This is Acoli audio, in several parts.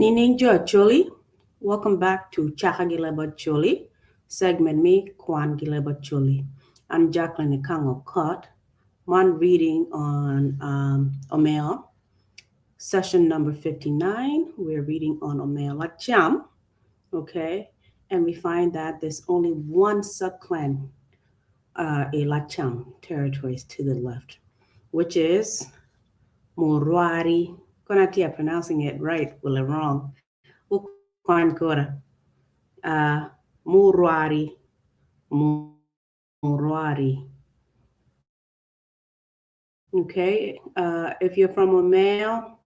Nining jo Acholi, welcome back to Caka gi Leb Acholi, segment me Kwan gi Leb Acholi. I'm Jacqueline Ekango Kot, man reading on Omeo, session number 59. We're reading on Omeo Lacam, okay? And we find that there's only one subclan a Lacam territories to the left, which is Murwari. Konatia pronouncing it right, will wrong. Ukwankora. Murwari. Murwari. Okay, if you're from Omeo,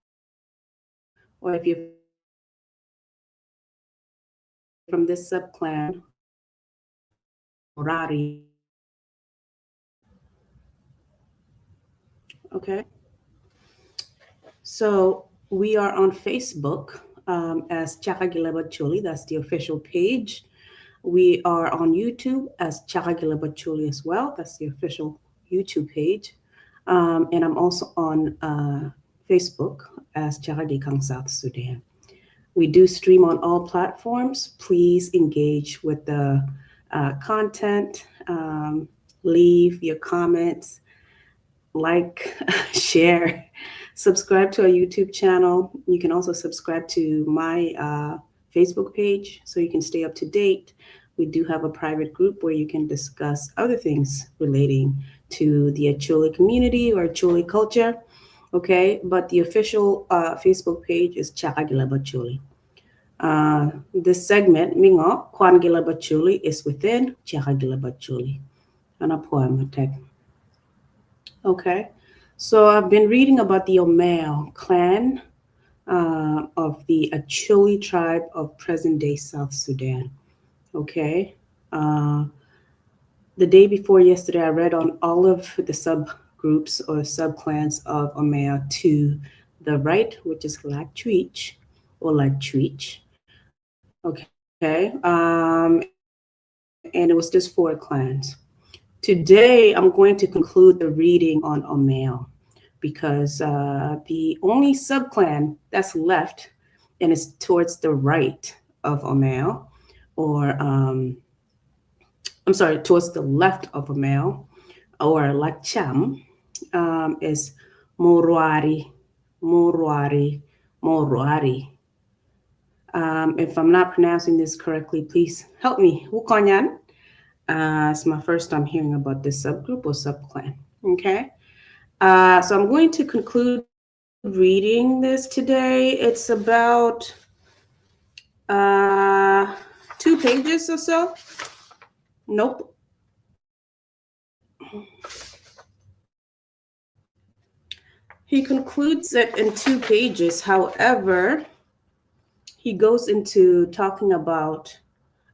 or if you're from this subclan, Murari. Okay. So we are on Facebook as Chaka gi Leb Acholi. That's the official page. We are on YouTube as Chaka gi Leb Acholi as well. That's the official YouTube page. And I'm also on Facebook as Chaka Gikang South Sudan. We do stream on all platforms. Please engage with the content. Leave your comments, like, share, subscribe to our YouTube channel. You can also subscribe to my Facebook page so you can stay up to date. We do have a private group where you can discuss other things relating to the Acholi community or Acholi culture. Okay, but the official Facebook page is Chaka gi Leb Acholi. This segment, Mingo, Kwan gi Leb Acholi, is within Chaka gi Leb Acholi. Okay, so I've been reading about the Omeo clan of the Acholi tribe of present-day South Sudan. Okay, the day before yesterday, I read on all of the subgroups or subclans of Omeo to the right, which is Lachwich or Lachwich. Okay, and it was just 4 clans. Today, I'm going to conclude the reading on Omeo because the only subclan that's left and is towards the right of Omeo, or I'm sorry, towards the left of Omeo, or Lacham, is Murwari, Murwari, Murwari. If I'm not pronouncing this correctly, please help me. Wukonyan. It's my first time hearing about this subgroup or subclan. Okay. So I'm going to conclude reading this today. It's about 2 pages or so. Nope. He concludes it in 2 pages. However, he goes into talking about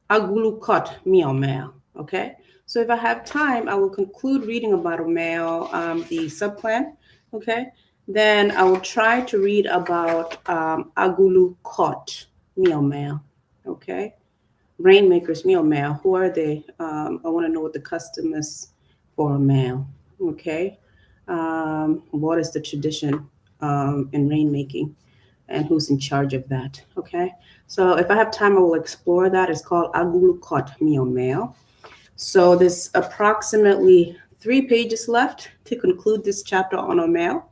Agulukot Miomeo. Okay, so if I have time, I will conclude reading about Omeo, the subclan. Okay, then I will try to read about Agulukot Miomeo. Okay, Rainmakers Miomeo. Who are they? I want to know what the custom is for Omeo. Okay, what is the tradition in rainmaking, and who's in charge of that? Okay, so if I have time, I will explore that. It's called Agulukot Miomeo. So there's approximately 3 pages left to conclude this chapter on Omeo.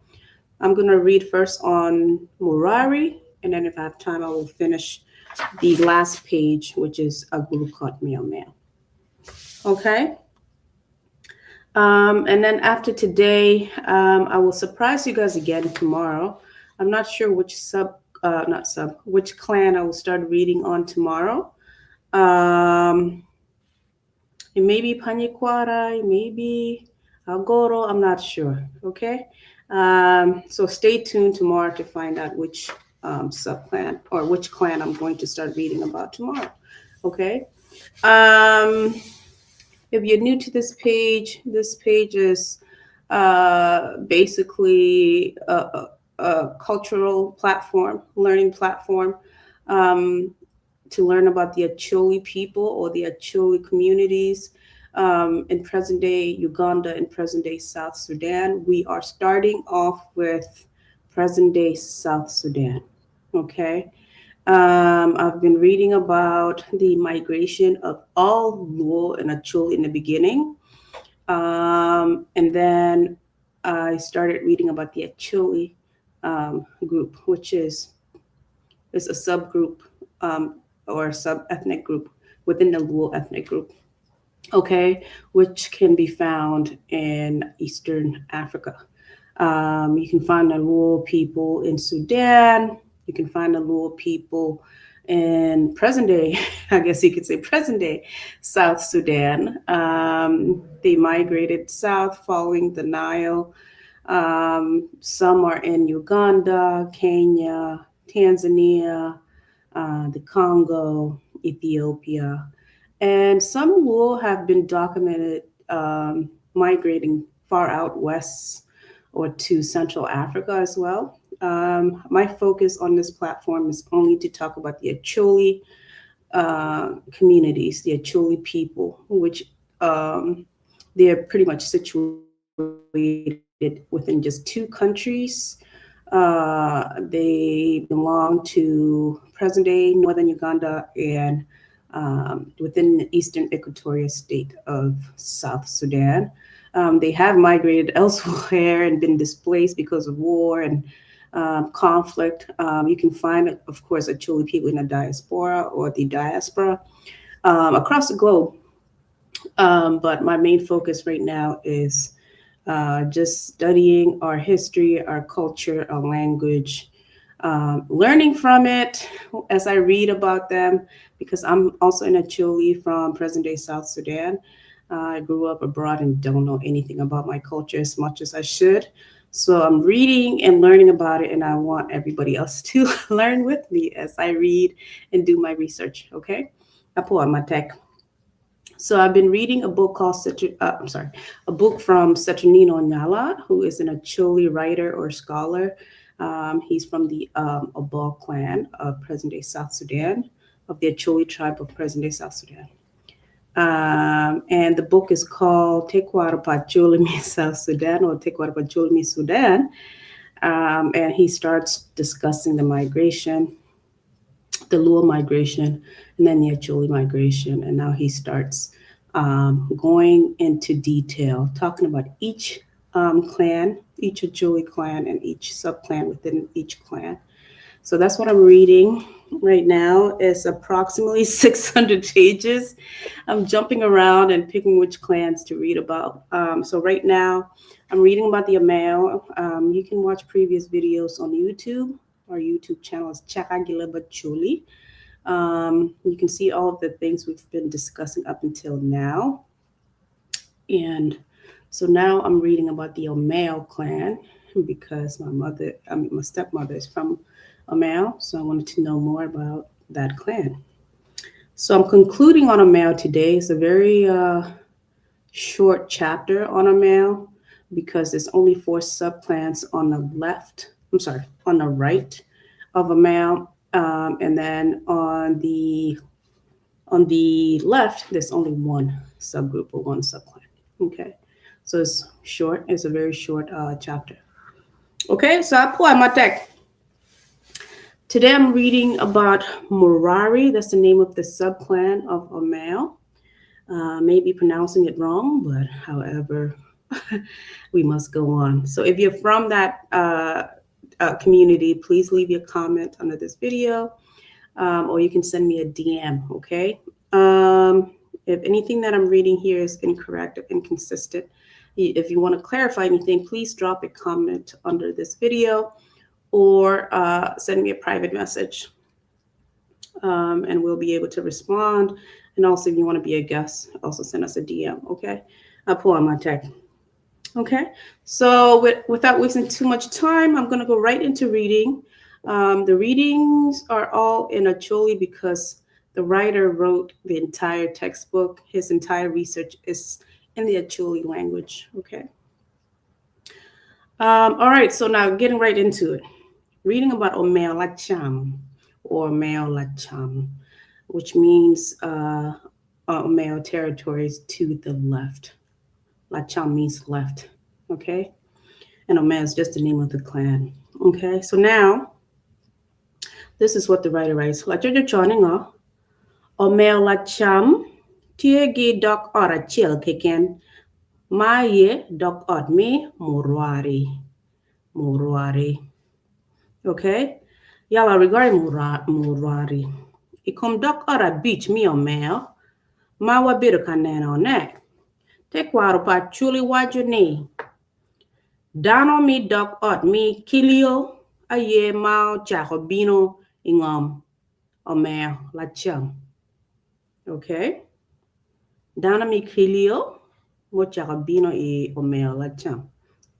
I'm going to read first on Murari, and then if I have time, I will finish the last page, which is Agulukot Miomeo. Okay. And then after today, I will surprise you guys again tomorrow. I'm not sure which sub, not sub, which clan I will start reading on tomorrow. It may be Panyikwara, it may be Agoro, I'm not sure, okay? So stay tuned tomorrow to find out which subclan or which clan I'm going to start reading about tomorrow, okay? If you're new to this page, this page is basically a cultural platform, learning platform, to learn about the Acholi people or the Acholi communities in present-day Uganda and present-day South Sudan. We are starting off with present-day South Sudan, okay? I've been reading about the migration of all Luo and Acholi in the beginning. And then I started reading about the Acholi group, which is a subgroup or sub-ethnic group within the Luo ethnic group, okay, which can be found in Eastern Africa. You can find the Luo people in Sudan. You can find the Luo people in present day, I guess you could say present day South Sudan. They migrated south following the Nile. Some are in Uganda, Kenya, Tanzania, the Congo, Ethiopia. And some Luo have been documented migrating far out west or to Central Africa as well. My focus on this platform is only to talk about the Acholi communities, the Acholi people, which they're pretty much situated within just two countries. They belong to present-day northern Uganda and within the eastern Equatoria state of South Sudan. They have migrated elsewhere and been displaced because of war and conflict. You can find, of course, Acholi people in the diaspora or the diaspora across the globe. But my main focus right now is just studying our history, our culture, our language, learning from it as I read about them, because I'm also an Acholi from present day South Sudan. I grew up abroad and don't know anything about my culture as much as I should. So I'm reading and learning about it, and I want everybody else to learn with me as I read and do my research, okay? Apo Amatek. So I've been reading a book called, I'm sorry, a book from Saturnino Nyala, who is an Acholi writer or scholar. He's from the Obal clan of present-day South Sudan, of the Acholi tribe of present-day South Sudan. And the book is called Tekwaro pa Acholi me South Sudan or Tekwaro pa Acholi me Sudan. And he starts discussing the migration, the Luo migration, and then the Acholi migration. And now he starts going into detail, talking about each clan, each Acholi clan, and each subclan within each clan. So that's what I'm reading right now. It's approximately 600 pages. I'm jumping around and picking which clans to read about. So right now, I'm reading about the Amel. You can watch previous videos on YouTube. Our YouTube channel is Chaka Gileba Chuli. You can see all of the things we've been discussing up until now. And so now I'm reading about the Amel clan because my mother, I mean, my stepmother is from Amel, so I wanted to know more about that clan. So I'm concluding on Amel today. It's a very short chapter on Amel because there's only 4 subclans on the left, I'm sorry, on the right of Amel. And then on the left, there's only one subgroup or one subclan. Okay, so it's short. It's a very short chapter. Okay, so I pull my deck. Today I'm reading about Murari. That's the name of the subclan of Amel. May be pronouncing it wrong, but however, we must go on. So if you're from that community, please leave your comment under this video, or you can send me a DM, okay? If anything that I'm reading here is incorrect or inconsistent, if you want to clarify anything, please drop a comment under this video or send me a private message, and we'll be able to respond. And also, if you want to be a guest, also send us a DM, okay? I'll pull on my tech. Okay, so without wasting too much time, I'm going to go right into reading. The readings are all in Acholi because the writer wrote the entire textbook. His entire research is in the Acholi language, okay? All right, so now getting right into it. Reading about Omeo Lacham or Omeo Lacham, which means Omeo territories to the left. Lacham means left, okay? And Omeo is just the name of the clan, okay? So now, This is what the writer writes. Lacoc ocoyo ni ngo? Omeo lacam tye gi dog ot acel keken ma aye dog ot me Murwari. Murwari. Okay? Yala regarding Murwari. I kom dog ot abic me Omeo ma wabedo ka neno-ne, tekwaro pa Acholi waco ni Dano me dog ot me Kilio aye ma ocako bino i ngom Omeo lacam. Okay? Dano me Kilio mucako bino i Omeo lacam.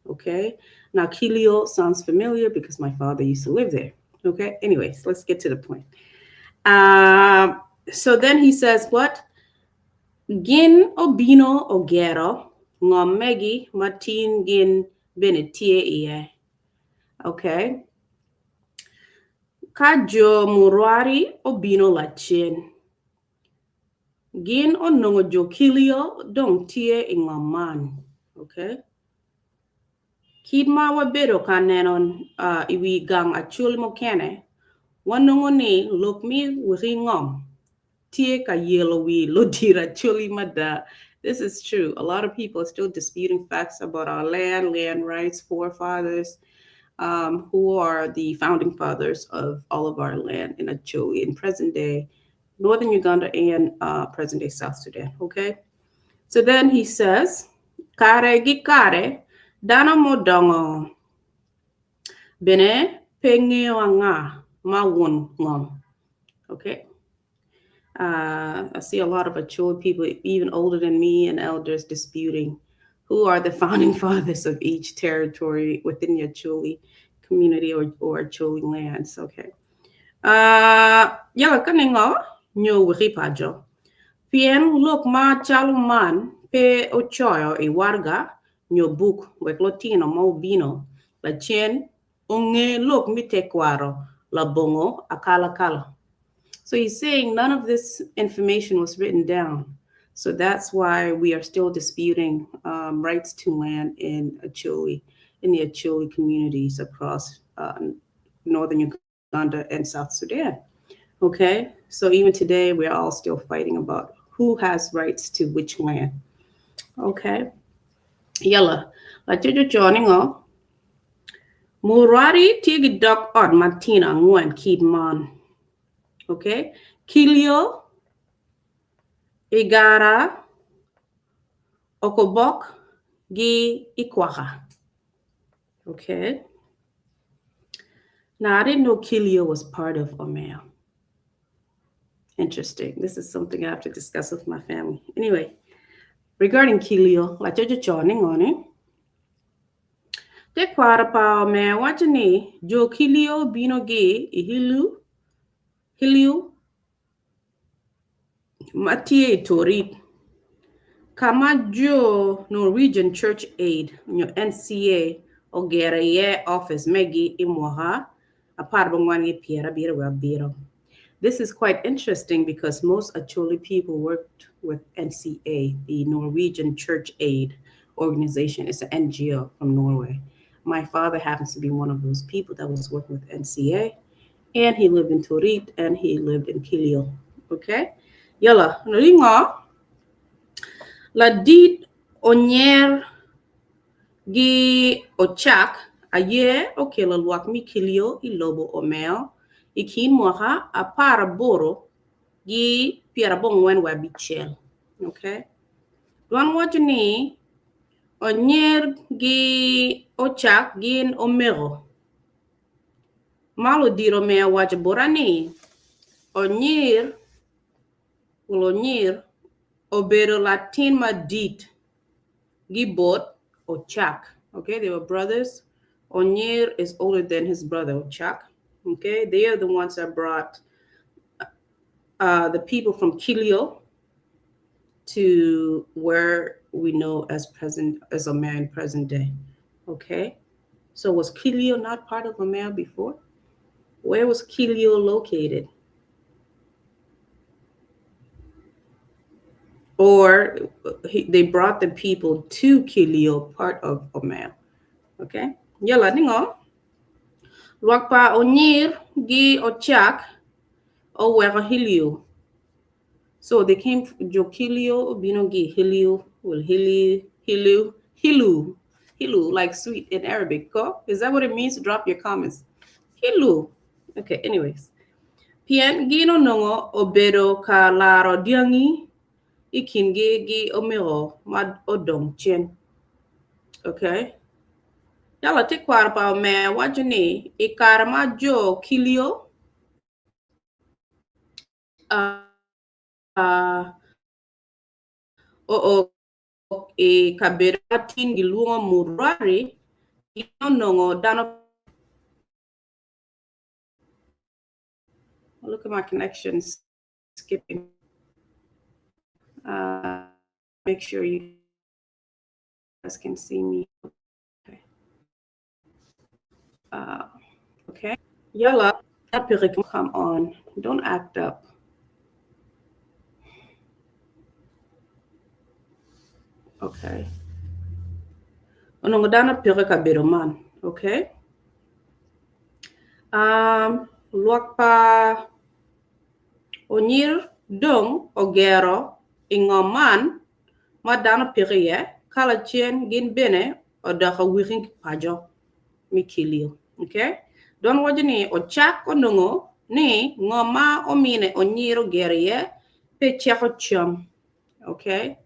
Okay? Now Kilio sounds familiar because my father used to live there. Okay? Anyways, let's get to the point. So then he says what? Gin obino ogero ngom megi ma tin gin bene tye iye. Okay? Ka jo murwari obino lacen, gin onongo jo Kilio dong tye i ngom man. Okay? Kit ma wabedo ka neno i wi gang Acholi mukene, wanongo ni lok me wiki ngom tye ka yelo wi ludito Acholi mada. This is true. A lot of people are still disputing facts about our land, land rights, forefathers, who are the founding fathers of all of our land in Acholi in present day northern Uganda and present day South Sudan. Okay. So then he says, Kare gi kare, dano mudongo bene pe ngeyo anga ma won ngom. Okay. I see a lot of Acholi people, even older than me, and elders disputing who are the founding fathers of each territory within the Acholi community or Acholi lands. Okay. Yala kaningo nyo wiki pajo. Pien lok ma calo man pe ocoyo i waraga nyo buk wek lutino ma obino lacen onge lok me tekwaro labongo akalakala. So he's saying none of this information was written down. So that's why we are still disputing rights to land in Acholi, in the Acholi communities across northern Uganda and South Sudan. Okay, so even today we are all still fighting about who has rights to which land. Okay, yala, lacoc ocoyo ni ngo? Murwari tye ki dog ot matino angwen kit man. Okay, Kilio, Igara, Okobok, gi Ikwaka. Okay. Now, I didn't know Kilio was part of Omeo. Interesting. This is something I have to discuss with my family. Anyway, regarding Kilio, lacoc ocoyo ni ngo ni? Tekwaro pa Omeo waco ni jo Kilio bino gi i Hilu, Hiliu ma tye i Torit, ka ma jo Norwegian Church Aid nyo NCA ogero iye office megi i mwaka 1977. This is quite interesting because most Acholi people worked with NCA, the Norwegian Church Aid organization. It's an NGO from Norway. My father happens to be one of those people that was working with NCA, and he lived in Torit and he lived in Kilio. Okay? Yala, ringo ladit Onyer gi Ochak aye okelo lwak me Kilio i lobo Omeo i kin mwaka 18 gi 96. Okay? Dwan waco ni Onyer gi Ochak gin omego. Ma ludito Omeo owaco bota ni Onyir Onyir obedo latin madit gi bot Ochak. Okay, they were brothers. Onyir is older than his brother Ochak. Okay, they are the ones that brought the people from Kilio to where we know as present as Omeo in present day. Okay, so was Kilio not part of Omeo before? Where was Kilio located? Or they brought the people to Kilio, part of Omeo. Okay, yala ningo. Lwak pa Onyir gi Ocak oweko Hilio. So they came jo Kilio obino gi Hilio, well Hili, Hilu, Hilu, Hilu, like sweet in Arabic. Ko? Is that what it means? Drop your comments. Hilu. Okay, anyways. Pien gin onongo obedo ka laro dyangi i kingi gi omego ma odong cen. Okay. Yala tekwaro pa Omer waco ni i kare ma jo Kilio oo i kabedo ma tin gilwongo Murwari, gin onongo dano Look at my connections skipping. Make sure you guys can see me. Okay. Okay. Yalla, come on. Don't act up. Okay. Onongo dano peke kabedo man. Okay. Lwak pa Onyir dong ogero i ngom man ma dano piko iye, ka lacen gin bene odoko wiki paco me Kilio. Okay? Don waco ni Ocak onongo ni ngom ma omine Onyir ogero iye pe ceko cam. Okay?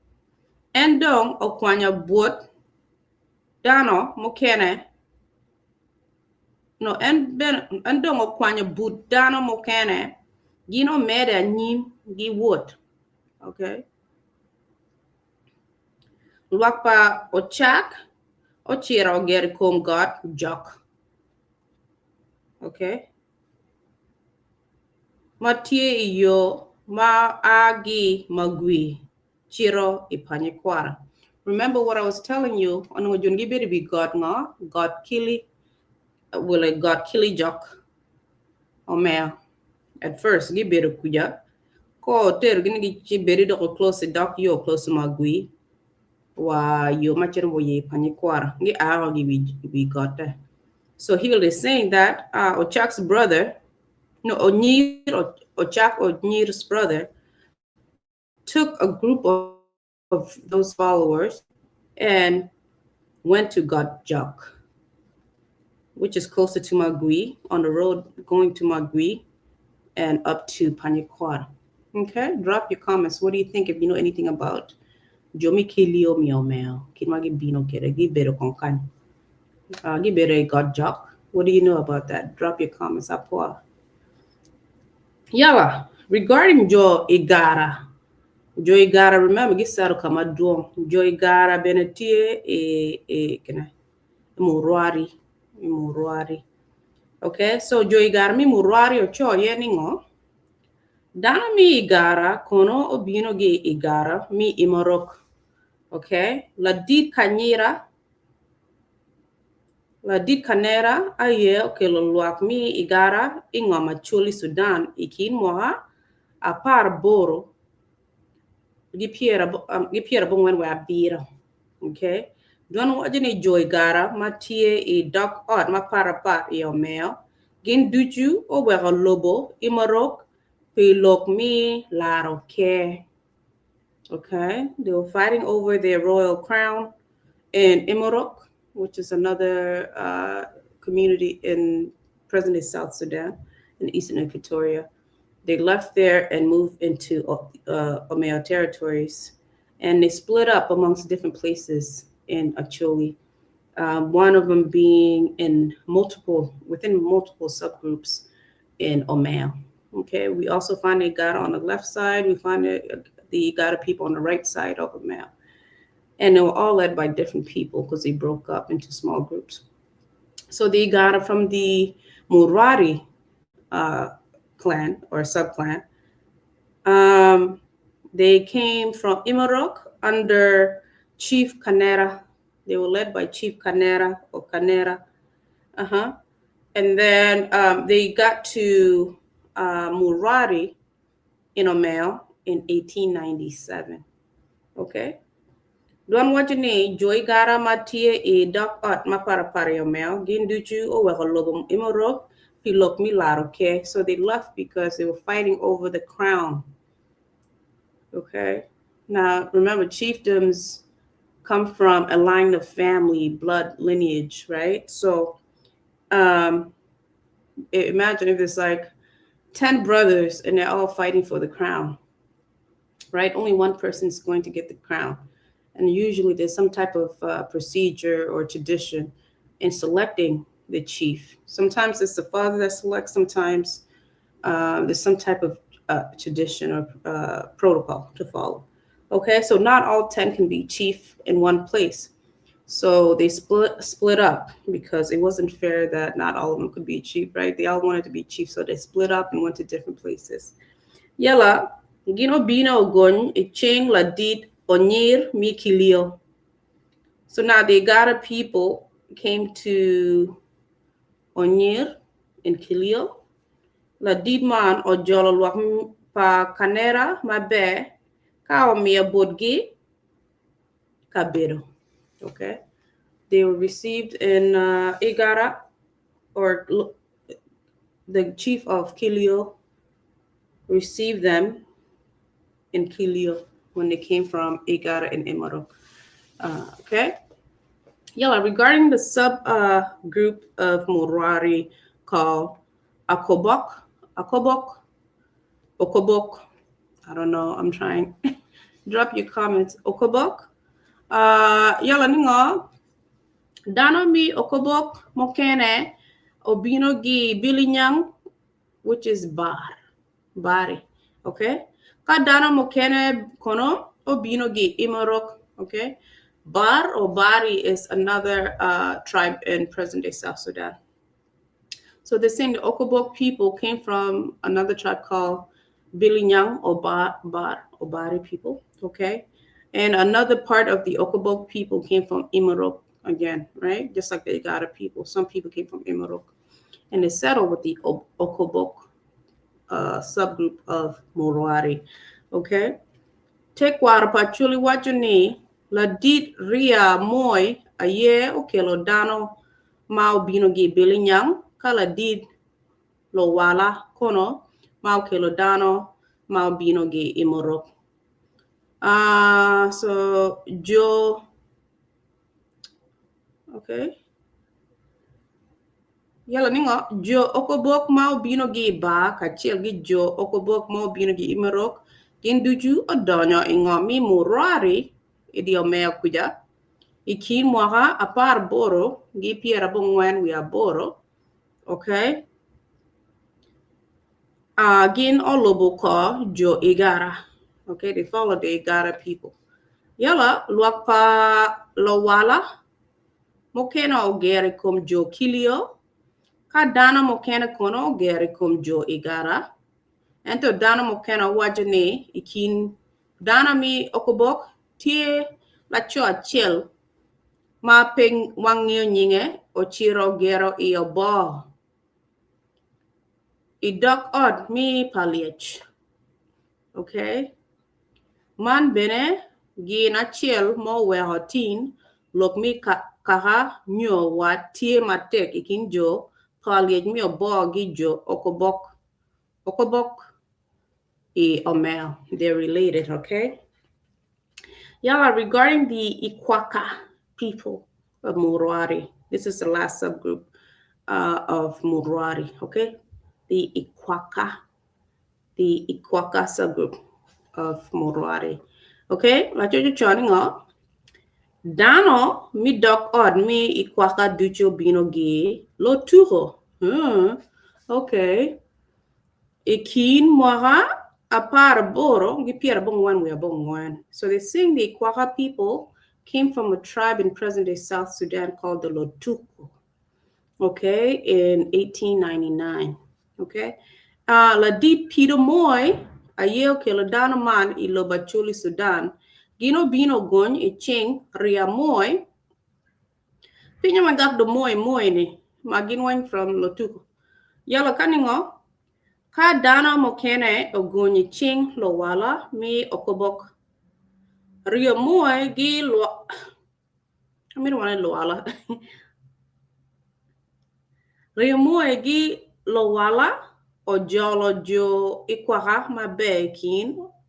En dong okwanyo bwot dano mukene no en bene en dong okwanyo but dano mukene gin omede anyim gi wot. Okay? Lwak pa Ocak ocito ogero i kom got Jok. Okay? Ma tye i yo ma a gi magwi cito i Panyikwara. Remember what I was telling you, onongo joni gibedo i wi got ngo? Got Kili, well, got Kili Jok. Omeo. At first, gibedo kuca. Ko oterogi ni gibedo doko close i dok yo close magwi wa yo ma cito wa i Panyikwara. Gia i wi gotte. So he is saying that Ochak's brother, no, Onyir, Ochak Onyir's brother, took a group of those followers and went to Got Jok, which is closer to Magwi, on the road going to Magwi and up to Panyikwara. Okay, drop your comments. What do you think if you know anything about Jo me Kilio mi Omeo? Kit ma gibino kwede, gibedo kong kany. Gibedo i Got Jok. What do you know about that? Drop your comments. Apua. Yala, regarding Jo Igara. Jo Igara, remember, giseto ka madwong. Jo Igara bene tye i, i, kine, Murwari. I Murwari. Okay, so Jo Igara mi Murwari oco ye ni ngo? Dano mi Igara kono obino gi Igara mi Imorok. Okay, ladit Kanyira Ladit Kanera aye okelo lwak mi Igara i ngom Acholi Sudan i kin mwaka 18 gi 97 wiye. Okay. Dwan waco ni jo Igara ma tye i dog ot mapat pat i Omeo gin ducu oweko lobo Imorok pi lok mi laro ker. Okay, they were fighting over their royal crown in Imorok, which is another community in present-day South Sudan in Eastern Equatoria. They left there and moved into Omeo territories, and they split up amongst different places in Acholi. One of them being in multiple within multiple subgroups in Omeo. Okay, we also find the Igara on the left side. We find the Igara people on the right side of Omeo. And they were all led by different people because they broke up into small groups. So the Igara from the Murari clan or subclan, they came from Imorok under Chief Kanera. They were led by Chief Kanera or Kanera. And then they got to Murari in Omeo in 1897. Okay. Dwan waco ni, Jo Igara ma tye i dog ot mapat pat i Omeo gin ducu oweko lobo Imorok pi lok me laro ker. So they left because they were fighting over the crown. Okay. Now remember, chiefdoms come from a line of family blood lineage, right? So imagine if there's like 10 brothers and they're all fighting for the crown, right? Only one person is going to get the crown. And usually there's some type of procedure or tradition in selecting the chief. Sometimes it's the father that selects, sometimes there's some type of tradition or protocol to follow. Okay, so not all 10 can be chief in one place. So they split up because it wasn't fair that not all of them could be chief, right? They all wanted to be chief, so they split up and went to different places. Yala, gin obino ogony i cing ladit Onyir mi Kilio. So now the Igara people came to Onyir in Kilio. Ladit man ojolo lwak pa Kanera maber ka omiyo botgi kabedo. Okay. They were received in Igara, or the chief of Kilio received them in Kilio when they came from Igara and Imorok. Okay. Yeah, regarding the sub group of Murwari called Akobok, Akobok, Okobok. I don't know. I'm trying. Drop your comments. Okobok. Yala ningo. Dano mi Okobok mokene obino gi Bilinyang, which is Bar. Bari. Okay. Ka dano mokene kono obino gi Imorok. Okay. Bar or Bari is another tribe in present day South Sudan. So they're saying the Okobok people came from another tribe called Bilinyang or Bar, Bar or Bari people. Okay. And another part of the Okobok people came from Imorok again, right? Just like the Igara people. Some people came from Imorok. And they settled with the Okobok subgroup of Morwari. Okay. Tekwaro pa Acholi waco ni ladit Ria Moi aye okelo dano ma obino gi Bilinyang ka ladit Lowala kono ma okelo dano ma obino gi Imorok. So Joe, okay. Yala ningo jo Okobok ma obino gi Ba kacel gi jo Okobok ma obino gi Imorok gin ducu odonyo i ngom mi Murwari i di Omeo kuja i kin mwaka 1898, okay, gin olubo ko jo Igara. Okay, they followed the Igara people. Yala lwak pa Lowala mokene ogero i kom jo Kilio ka dano mokene kono ogero i kom jo Igara. Ento dano mokene owaco ni i kin dano mi Okobok tye laco acel ma pe wangeyo nyinge ocito ogero i obo i dog ot mi pa lyec. Okay. Man bene gin acel ma oweko tin lok mi kaka nyo wat tye matek i kin jo pa lyec mi obo gi jo Okobok. Okobok i Omeo. They're related, okay? Yeah, regarding the Ikwaka people of Murwari, this is the last subgroup of Murwari, okay? The Ikwaka subgroup of Murwari. Okay, laco coco ngo? Dano mi dog ot mi Ikwaka ducu obino gi Lotuko. Okay. I kin mwaka 1894. So they're saying the Ikwaka people came from a tribe in present day South Sudan called the Lotuko. Okay, in 1899. Okay. Ladit Peter Moy aye okelo dano man i lobo Acholi Sudan. Gin obino gony i cing Ria Moy. Pinyo magak do Moy Moy ni ma gin weng from Lotuko. Yala kaningo ka dano mokene ogony i cing Lowala mi Okobok. Ryomoe gi lwa amito wane lwala Ryomoe gi Lowala ojolo jo i kwaka maber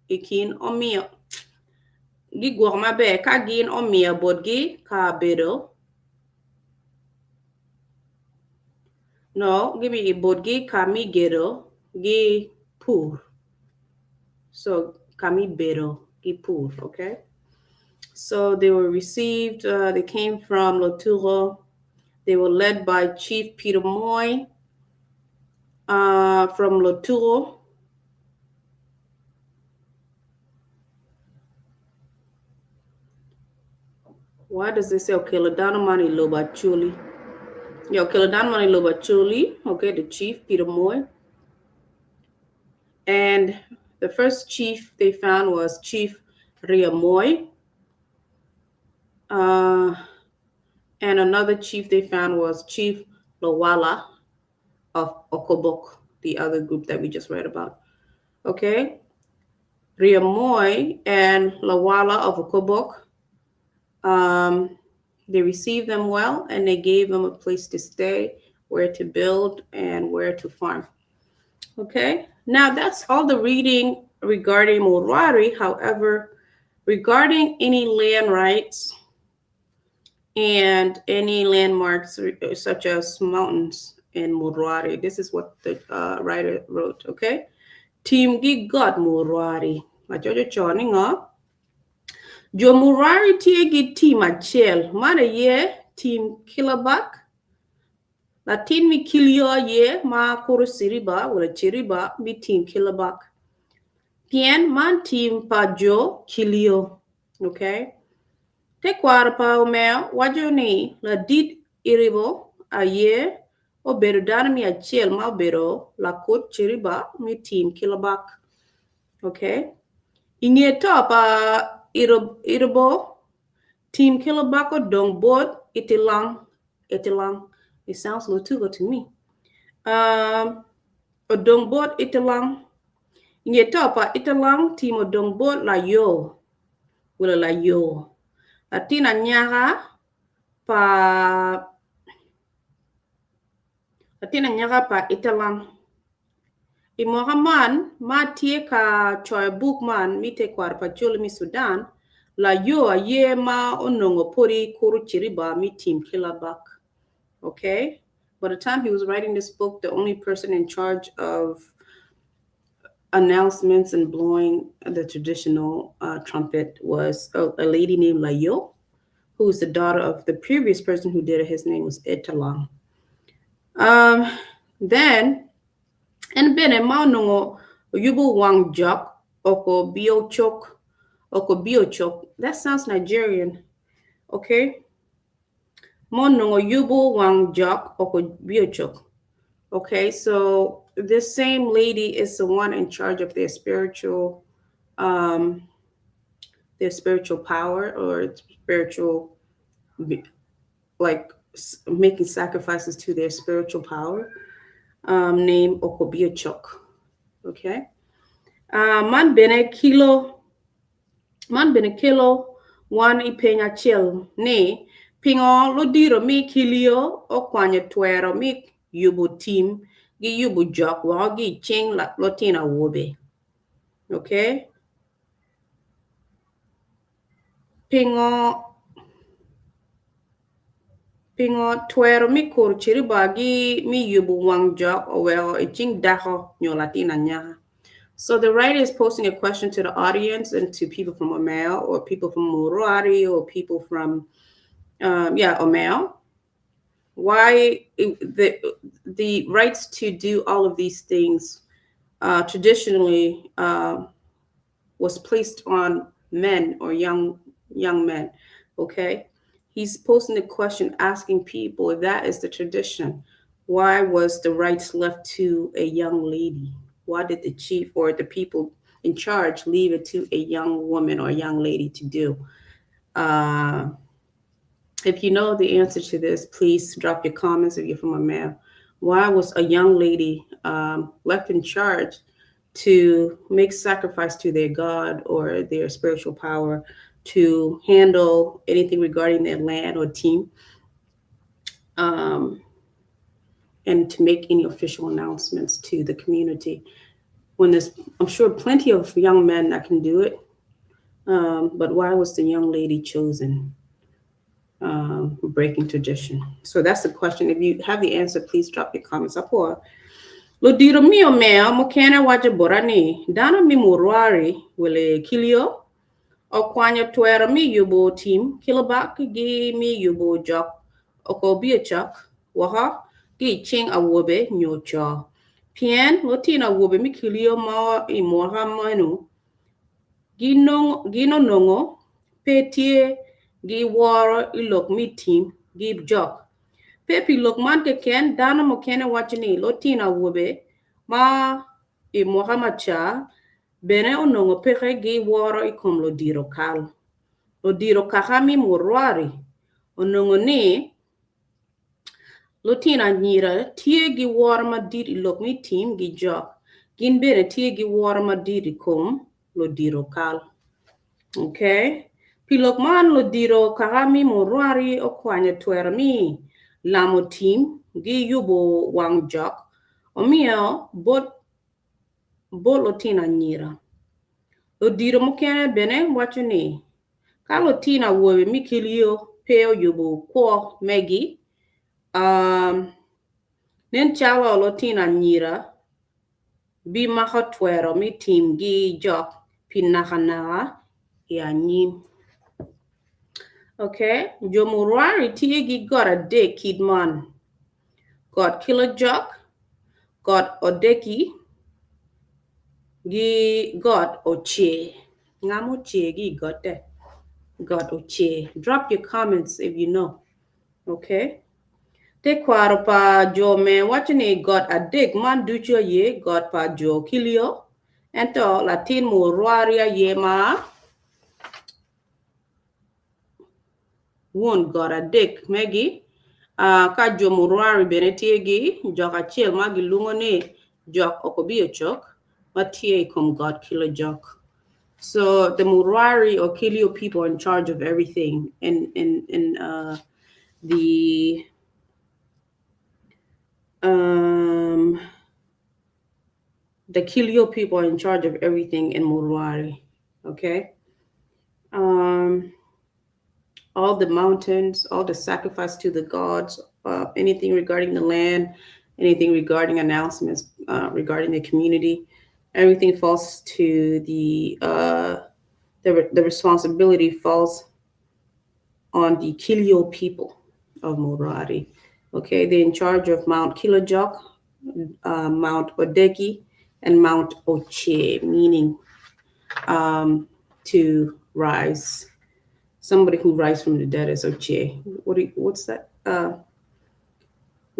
i kin omiyo gigwoko maber ka gin omiyo botgi kabedo no gimiyo botgi ka me gedo gi pur. So ka me bedo ki pur, okay? So they were received, they came from Loturo. They were led by Chief Peter Moy from Loturo. Why does it say okelo dano man i lobo Acholi? Yeah, okelo dano man i lobo Acholi, okay, the chief, Peter Moy. And the first chief they found was Chief Riamoy. And another chief they found was Chief Lowala of Okobok, the other group that we just read about. Okay? Riamoy and Lawala of Okobok, they received them well and they gave them a place to stay, where to build, and where to farm. Okay, now that's all the reading regarding Murwari. However, regarding any land rights and any landmarks such as mountains in Murwari, this is what the writer wrote. Okay, Tim gi got Murwari. Ajojo chon ngo. Jo Murwari tye gi tim acel, man aye tim Kilabak. Latin me Kilio aye ma kuro Ciriba wala Ciriba me tim Kilabak. Pien man tim pa jo Kilio. Okay. Tekwaro pa omeo waco ni ladit Iribo aye obedo dano me acel ma obedo lakut Ciriba me tim Kilabak. Okay. I nge to pa Iribo, tim Kilabak odong bot Itilang. Itilang. It sounds Lotuko to me. Odong bot Itilang. I nge to pa Itilang, tim odong bot Layo. Welo Layo. Latin anyaka pa Latin anyaka pa Itilang. I mwaka man ma atye ka coyo buk man me tekwaro pa Acholi me Sudan, Layo aye ma onongo podi kuro Ciriba me tim Kilabak. Okay? By the time he was writing this book, the only person in charge of announcements and blowing the traditional trumpet was a lady named Layo, who was the daughter of the previous person who did it. His name was Etalang. Then, en bene ma onongo oyubo wang jok oko biochok oko biochok. That sounds Nigerian. Okay. Ma onongo yubo wang jok oko biochok. Okay, so this same lady is the one in charge of their spiritual power or spiritual, like making sacrifices to their spiritual power, named Okobiochok. Okay. Man bene kilo man bene kelo wan i peny acel ni pingo ludito me Kilio okwanyo twero me yubo tim gi yubo jok woko gi i cing lutino awobe. Okay. Pingo twero me kuro ciriba gi me yubo wang jok oweko i cing dako nyo latin anyaka. So the writer is posing a question to the audience and to people from Omeo or people from Murwari or people from, yeah, Omeo. Why the rights to do all of these things traditionally was placed on men or young men. Okay, he's posing the question, asking people if that is the tradition. Why was the rights left to a young lady? Why did the chief or the people in charge leave it to a young woman or a young lady to do? If you know the answer to this, please drop your comments if you're from Omeo. Why was a young lady left in charge to make sacrifice to their God or their spiritual power to handle anything regarding their land or team um, and to make any official announcements to the community. When there's, I'm sure, plenty of young men that can do it, um, but why was the young lady chosen? Um, breaking tradition. So that's the question. If you have the answer, please drop your comments up or Ludiro mi omeo mukene waco bota ni, Dano mi murwari wele kilio okwanyo twero mi yubo tim kilobak gi mi yubo jok okobiocok woko ki i cing awobe nyo co. Pien lutino awobe mi kilio mo i mwaka meno gin onongo pe tye gi woro i lok mi tim gi jok. Pe pi lok man keken, dano mukene waco ni lutino awobe ma i mwaka maca bene onongo peke gi woro i kom ludito kal. Ludito kaka mi murwari onongo ni lutino anyira tye gi woro madit i lok mi tim gi jok, gin bene tye gi woro madit i kom ludito kal. Okay. Pi lok man, ludito kaka mi murwari okwanyo twero mi lamo tim gi yubo wang jok omiyo bot bot lutino anyira. Ludito mukene bene waco ni ka lutino awobe mi kilio pe oyubo kwo megi, um, nen calo lutino anyira bimako twero me timgi jok pi nakanaka i anyim. Ok, jo murwari tye ki got adek kit man, got Kilojok, got Odeki, ki got Ocer. Nga ma ocer ki i gotte? Got Ocer. Drop your comments if you know. Okay. Tekwaro pa jo me waco ni got adek man ducu aye got pa jo Kilio, ento latin murwari aye ma won got adek megi. Ka jo murwari bene tye gi jok acel ma gilwongo ni jok Okobiocok ma tye i kom got Kilojok. So the Murwari or Kilio people are in charge of everything in in in uh, the um, the Kilio people are in charge of everything in Murwari. Okay. Um, all the mountains, all the sacrifice to the gods, uh, anything regarding the land, anything regarding announcements uh, regarding the community, everything falls to the uh, the, the responsibility falls on the Kilio people of Murari. Okay, they're in charge of Mount Kilojok, Mount Odeki, and Mount Oche, meaning um, to rise. Somebody who rise from the dead is Oche. What do you, what's that? Uh,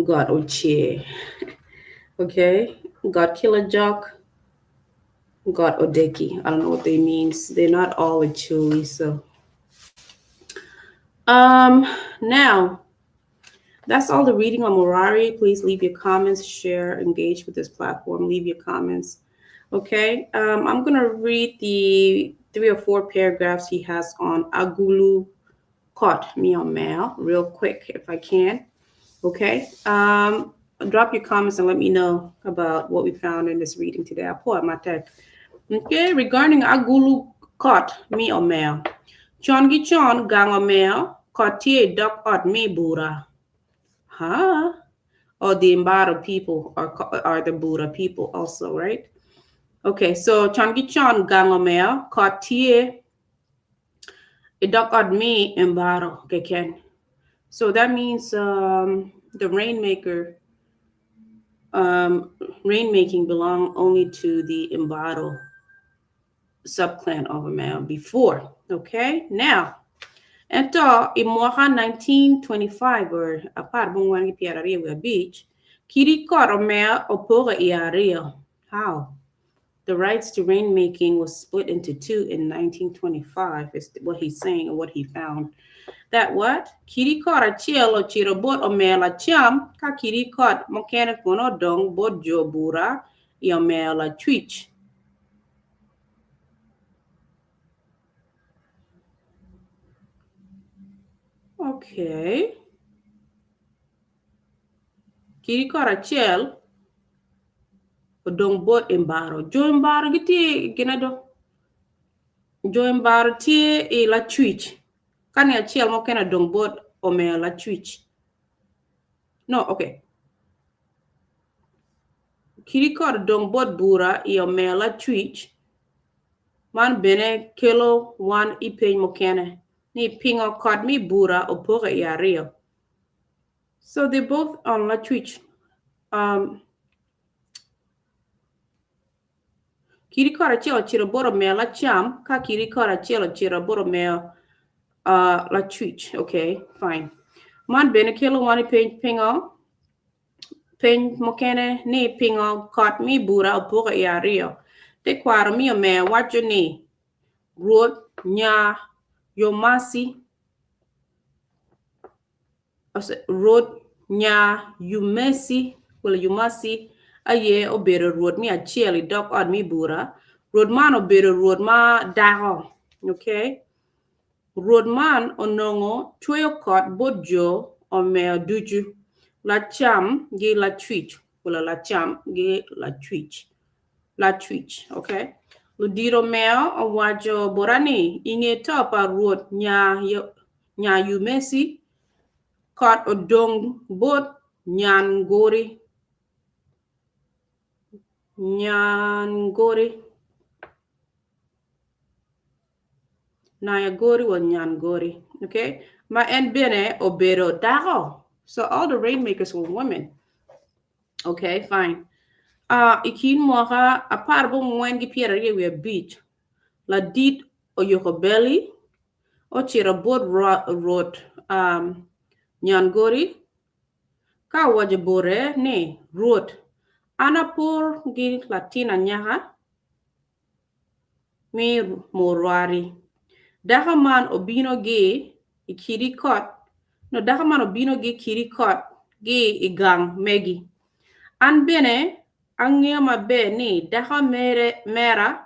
God Oche. Okay, God Kilojok, God Odeki. I don't know what they means. They're not all Acholi, so. Um, now, that's all the reading on Murari. Please leave your comments, share, engage with this platform. Leave your comments. Okay, um, I'm going to read the three or four paragraphs he has on Agulu Kot Mio real quick if I can. Okay, um, drop your comments and let me know about what we found in this reading today. Okay, regarding Agulu Kot Mi Omeo. Con ki con gang omeo kot tye i dog ot me bura. Huh? Oh, the Mbaro people are, are the Bura people also, right? Okay, so con ki con gang omeo kot tye i dog ot me Mbaro keken. So that means um, the rainmaker, um, rainmaking belong only to the Mbaro subclan of Omeo before. Okay, now, ento i mwaka 1925 or apar bongwen ki pyeraryo wiye abic, kidi kot Omeo opoke i aryo. How? The rights to rainmaking was split into two in 1925, is what he's saying or what he found. That what? Kidi kot acel ocito bot Omeo Lacam, ka kidi kot mukene kono odong bot jo Bura i Omeo Lacwic. Okay. Kidi kot acel odong bot Embaro. Jo Embaro gitye i gine do. Jo Embaro tye i lacwic. Ka ni acel mukene odong bot omeo lacwic. No, okay. Kidi kot odong bot bura i omeo lacwic. Man bene kelo wan i peny mukene ni pingo kot me bura opoke i aryo. So they both on lacwic. Um, kidi kot acel ocito bot omeo lacam ka kidi kot acel ocito bot omeo uh, lacwic. Okay, fine. Man bene kelo wan i peny pingo peny mukene ni pingo kot me bura opoke i aryo. Tekwaro me omeo waco ni Rwot nya Yomasi Rwot nya Yumeci wala Yumasi aye obedo rwot me acel i dog ot me bura. Rwot man obedo rwot ma dako. Okay? Rwot man onongo cweyo kot bot jo omeo ducu, lacam gi lacwic wala lacam gi lacwic. Lacwic. Okay? Ludito omeo owaco bota ni, i nge to pa rwot nya Nya Yumeci, kot odong bot Nyangori. Nyangori. Nayagori wa Nyangori. Okay? Ma en bene obedo dako. So all the rainmakers were women. Okay, fine. Uh, I kin mwaka 15 25, ladit oyoko beli ocito bot Rwot Nyangori ka owaco bote ni, Rwot, an apor ki latin anyaka me murwari. Dako man obino gi i kidi kot, no, dako man obino gi kidi kot gi i gang megi. An bene angeyo maber ni dako mera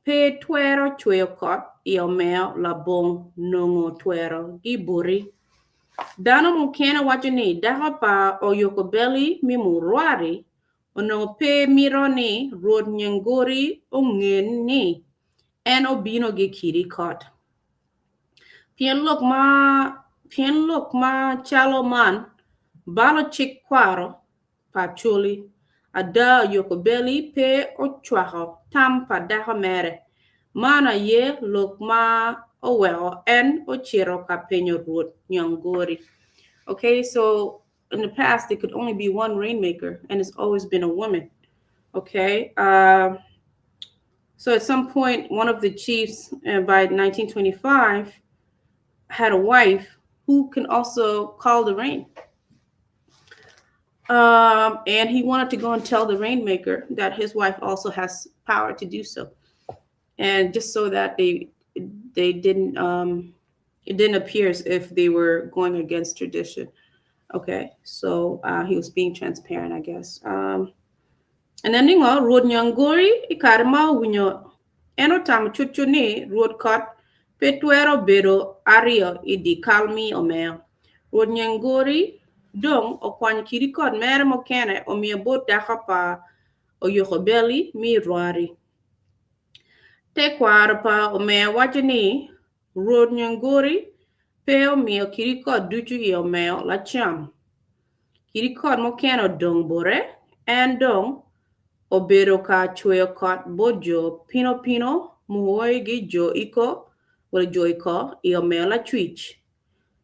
Pe twero cweyo kot i omeo labong nongo twero gi boti. Dano mukene waco ni dako pa Oyokobeli me Murwari onongo pe mito ni Rwot Nyengori onge ni en obino gi kidi kot. Pien lok ma calo man balo cik kwaro pa Acholi. Ada Yokobeli pe ocwako tam pa dako mere. Man aye lok ma oweko en ocito ka penyo Rwot Nyangori. Okay, so in the past there could only be one rainmaker and it's always been a woman. Okay, so at some point one of the chiefs by 1925 had a wife who can also call the rain. And he wanted to go and tell the rainmaker that his wife also has power to do so. And just so that they they didn't it didn't appear as if they were going against tradition. Okay, so he was being transparent, I guess. And then ningo Rwot Nyangori i kare ma owinyo en otamo cutcut ni Rwot kot pe twero bedo aryo i dye kal mi omeo. Rwot Nyangori dong okwanyo kidi kot mere mukene omiyo bot dako pa Oyokobeli mi Rwari. Tekwaro pa omeo waco ni Rwot Nyangori pe omiyo kidi kot ducu i omeo lacam. Kidi kot mukene odong bote, en dong obedo ka cweyo kot bot jo Pinopino, Muhoi gi jo Iko wala jo Iko i omeo lacwic.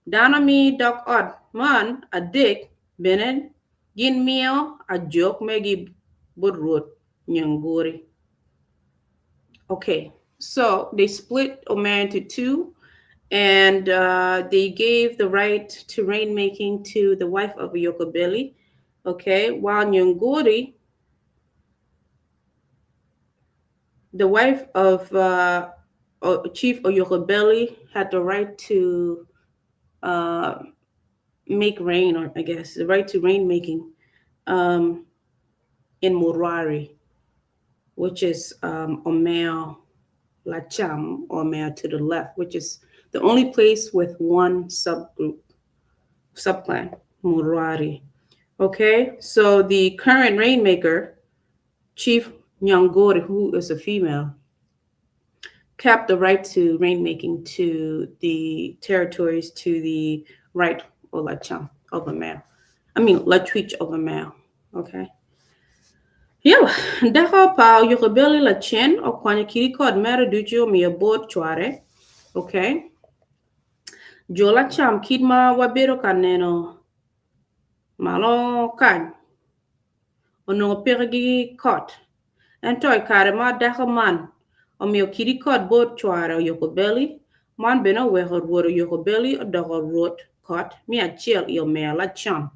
Dano mi dog ot man adek bene gin miyo ajok megi bot Rwot Nyanguri. Okay, so they split Omer into two, and they gave the right to rainmaking to the wife of Yokobeli. Okay, while Nyanguri, the wife of Chief Oyokobeli, had the right to make rain, or I guess the right to rainmaking in Murwari, which is Omeo Lacham, or Omeo to the left, which is The only place with one subgroup, subclan, Murwari. Okay, so the current rainmaker, Chief Nyangori, who is a female, kept the right to rainmaking to the territories to the right or Lacham of a male. I mean, Lachwich of a male. Okay. Yala, dako pa Yokobeli lacen okwanyo kidi kot mere ducu omiyo bot cware. Okay. Jo lacam kit ma wabedo ka neno malo kany onongo peke ki kot. Ento i kare ma dako man omiyo kidi kot bot cware Oyokobeli, man bene oweko Rwot Oyokobeli odoko Rwot kot me acel i omeya lacam.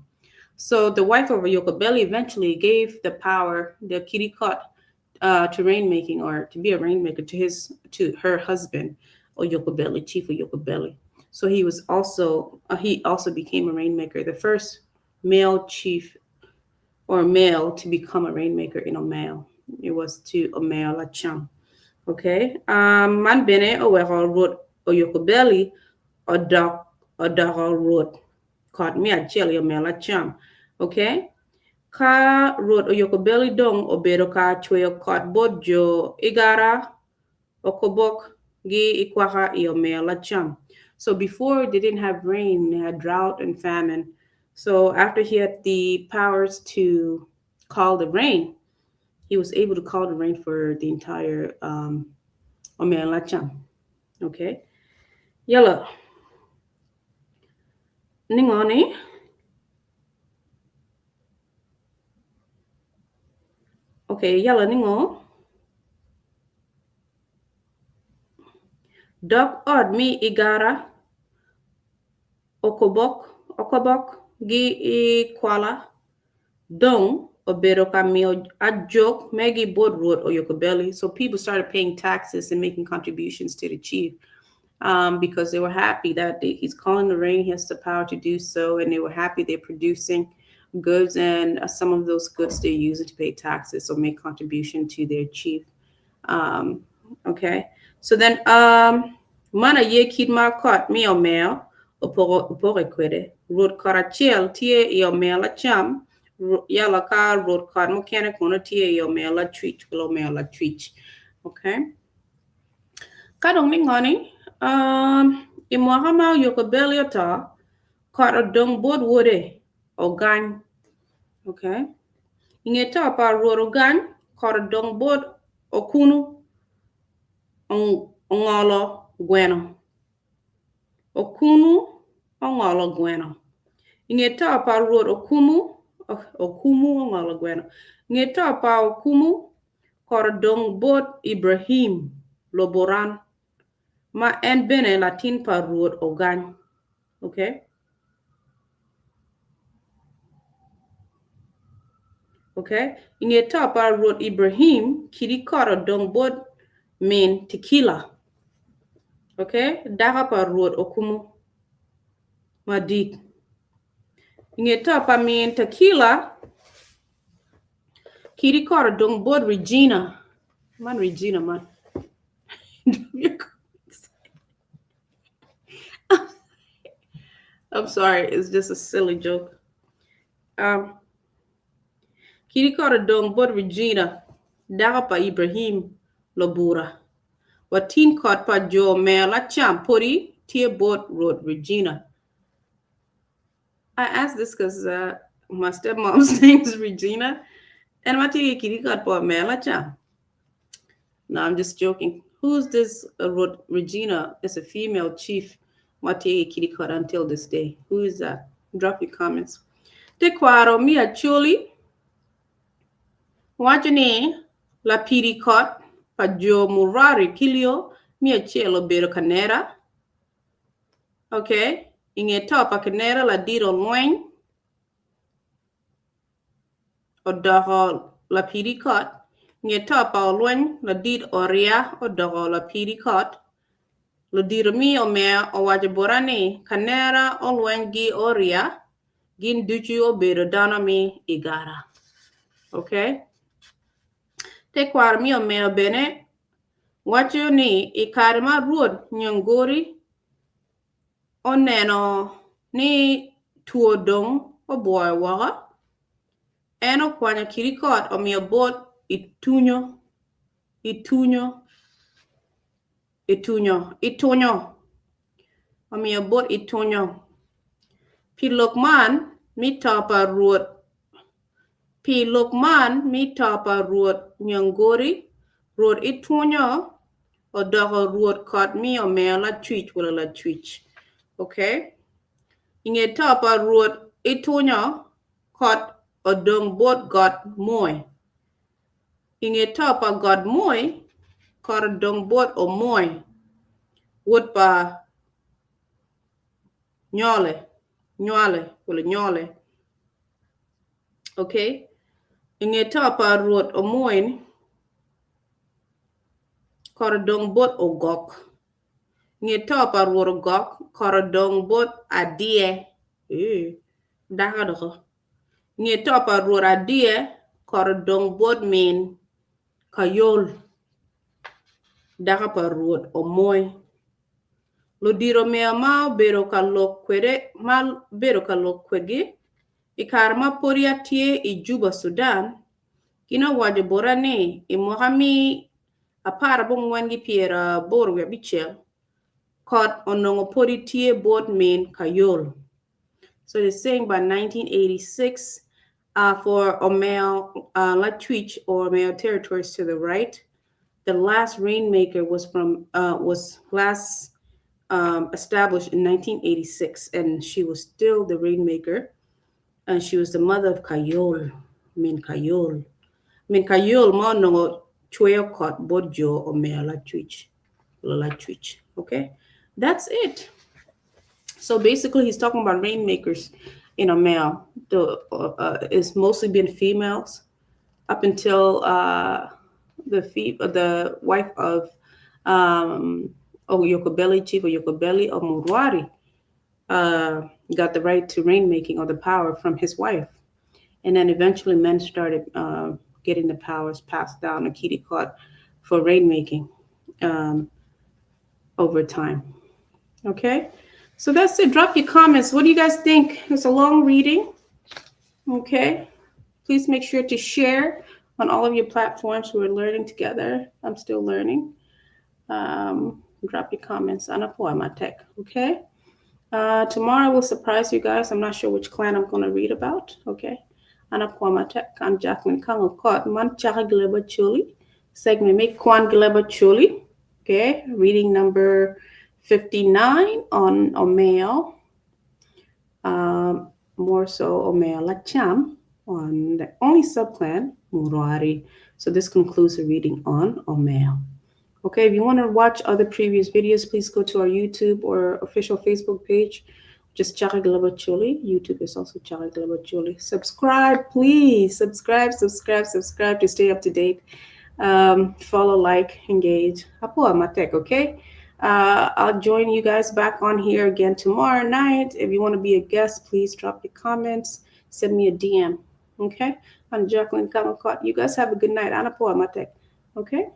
So the wife of Oyokobeli eventually gave the power, the kidi kot, to rainmaking or to be a rainmaker to his to her husband, Oyokobeli, Chief Oyokobeli. So he was also he also became a rainmaker, the first male chief or male to become a rainmaker in Omeo. It was to Omeo Lacham. Okay. Man bene oweko Rwot Oyokobeli odok odoko Rwot kot me acel i Omeo Lacham. Okay. Ka Rwot Oyokobeli dong obedo ka cweyo kot bot jo Igara Okobok gi Ikwaka i Omeo Lacham. So before they didn't have rain, they had drought and famine. So after he had the powers to call the rain, he was able to call the rain for the entire Omeo Lacham. Okay. Yellow. Ningoni. Okay, yellow ningo. Dok ot mi igara Okobok Okobok gi i Kwala dong obedo ka miyo ajok megi bot Rwot Oyokobeli. So people started paying taxes and making contributions to the chief because they were happy that he's calling the rain, he has the power to do so, and they were happy they're producing goods, and some of those goods they're using to pay taxes or make contribution to their chief. Okay, so then man aye kit ma kot me omeo opoke kwede. Rwot kot acel tye i omeo lacam, yala ka rwot kot mukene kono tye i omeo lacwic wala omeo lacwic. Okay. Ka dong ni ngoni, i mwaka ma Oyokobeli oto, kot odong bot wode Ogany. Okay. I nge to pa Rwot Ogany, kot odong bot Okunu Ongolo Gweno. Okunu Ongolo Gweno. I nge to pa Rwot Okumu, Okumu Ongolo Gweno. I nge to pa Okumu, kot odong bot Ibrahim Loboran, ma en bene latin pa Rwot Ogany. Okay. Okay. I nge to pa Rwot Ibrahim, kidi kot odong bot min Tikila. Okay. Dako pa Rwot Okumu madit. I nge to pa min Tekila, kidi kot odong bot Regina. Man Regina man. I'm sorry, it's just a silly joke. Kidi kot odong bot Regina, dako pa Ibrahim Lobura. Watin kot pa jo me lacam podi tye bot Rwot Regina. I asked this because my stepmom's name is Regina, and ma tye kidi kot pa me lacam. No, I'm just joking. Who's this Rwot Regina? It's a female chief. Ma tye kidi kot until this day. Who is that? Drop your comments. Tekwaro mi Acholi waco ni lapidi kot pa jo Murari Kilio mi acel obedo Kanera. Okay. I nge to pa Kanera ladit olweny odoko lapidi kot. Nge to pa olweny ladit Oria odoko lapidi kot. Ludito mi omeo owaco bota ni Kanera olweny gi Oria gin ducu obedo dano mi Igara. Okay. Tekwaro mi omeo bene waco ni i kare ma Rwot Nyongori oneno ni two dong obwoyo woko, en okwanyo kidi kot omiyo bot Itunyo, Itunyo, Itunyo, Itunyo, omiyo bot Itunyo. Pi lok man mi to pa Rwot, pi lok man mi to pa Rwot Nyangori, Rwot Itunyo odoko Rwot kot mi omeyo Lacwic wala Lacwic. Okay. I nge to pa Rwot Itunyo, kot odong bot Got Moi. I nge to pa Got Moi, kot odong bot Omoi, wod pa Nyole, Nywale, wala Nyole. Okay. I nge to pa Rwot Omoi, kot odong bot Ogok. I nge to pa Rwot Ogok, kot odong bot Adye. Ee, dako doko. I nge to pa Rwot Adye, kot odong bot min Kayol, dako pa Rwot Omoi. Ludito omeya ma obedo ka lok kwede ma bedo ka lok kwedgi i kare ma podi atye i Juba, Sudan, gin owaco bota ni i mwaka mi 19 ki 85, kot onongo podi tye bot min Kayol. So they're saying by 1986, for Omeo Lachwich or Omeo territories to the right, the last rainmaker was from was last established in 1986, and she was still the rainmaker, and she was the mother of Kayol, Min Kayol. Min Kayol ma onongo cweyo kot bot jo Omeo Lachwich, Lachwich. Okay, that's it. So basically, he's talking about rainmakers in Omeo. The it's mostly been females up until the wife of Oyokobeli, Chief Oyokobeli of Murwari, got the right to rainmaking or the power from his wife. And then eventually men started getting the powers passed down to Kirikot for rainmaking over time. Okay, so that's it. Drop your comments. What do you guys think? It's a long reading. Okay, please make sure to share on all of your platforms. We're learning together. I'm still learning. Drop your comments on a tech. Okay. Tomorrow we'll surprise you guys. I'm not sure which clan I'm going to read about. Okay. Anapuamatek. I'm Jacqueline Kangokot. Man Chaka Gleba Chuli. Segment make Kwan Gleba Chuli. Okay. Reading number 59 on Omeo. More so Omeo Lacham on the only subclan, Murari. So this concludes the reading on Omeo. Okay, if you want to watch other previous videos, please go to our YouTube or official Facebook page, just Chaka Gleba Chuli. YouTube is also Chaka Gleba Chuli. Subscribe, please. Subscribe, subscribe, subscribe to stay up to date. Follow, like, engage. Apo matek, okay? I'll join you guys back on here again tomorrow night. If you want to be a guest, please drop your comments. Send me a DM. Okay? I'm Jacqueline Kamakot. You guys have a good night. Anapo matek. Okay?